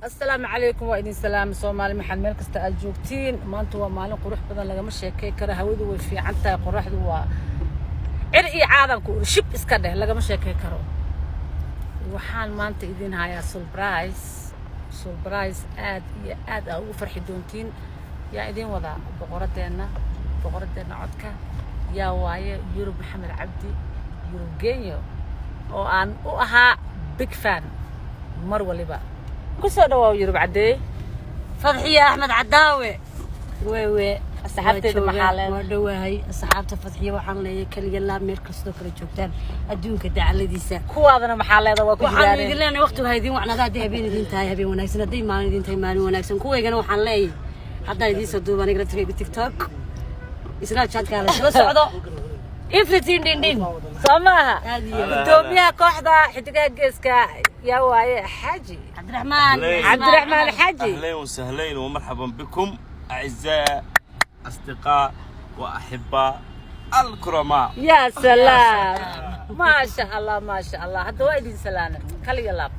Asalaamu calaykum, waa idin salaama Soomaali maxaad meel kasta aad joogtiin. Maanta waa maalin qurux badan, lagama sheekey karo. Hawadu way fiican tahay, qoraxdu waa cir iyo caadanku shib iska dheh, lagama sheekey karo. Waxaan maanta idin hayaa surprise, surprise aad iyo aad aa ugu farxi doontiin. Yaa idin wadaa? Boqoradeenna, boqoradeenna codka yaa waaye? Yurub Maxamed Cabdi, Yurub Genyo, oo aan u ahaa big fan mar waliba. Kusoo dhawaaw, Yurub Caddeey. Fadxiya Axmed Cadaawe wewe. Asxaabteeda maxaa leedahay? Waa dhowahay asxaabta Fadxiya. Waxaan leeyahay kaliya laa, meel kastoo kala joogtaan adduunka dacaladiisa. Kuwaadana maxaa leedahay? Waa ku Waxaan jiraaneen. idin leenahay waqtigu ha idiin wacnaada. Hadday habeen idin tahay, habeen wanaagsan. Hadday maalin idin tahay, maalin wanaagsan. Kuwaygana waxaan leeyahay haddaan idiin soo duuba aniga laftirkayga TikTok, Snapchat-ka la isla socdo, everything dhin dhin. Soo maaha? Aad iyo aad. Gudoomiyaha kooxda Xidigaha Geeska yaa waaye? Xaaji Cabdiraxmaan. أهلين. Cabdiraxmaan Xaaji. أهلين وسهلين ومرحبا بكم أعزائي أصدقاء وأحباء الكرماء. Yaa salaam, maasha Allah, maasha Allah. Hadda waa idin salaana, kaliya laab.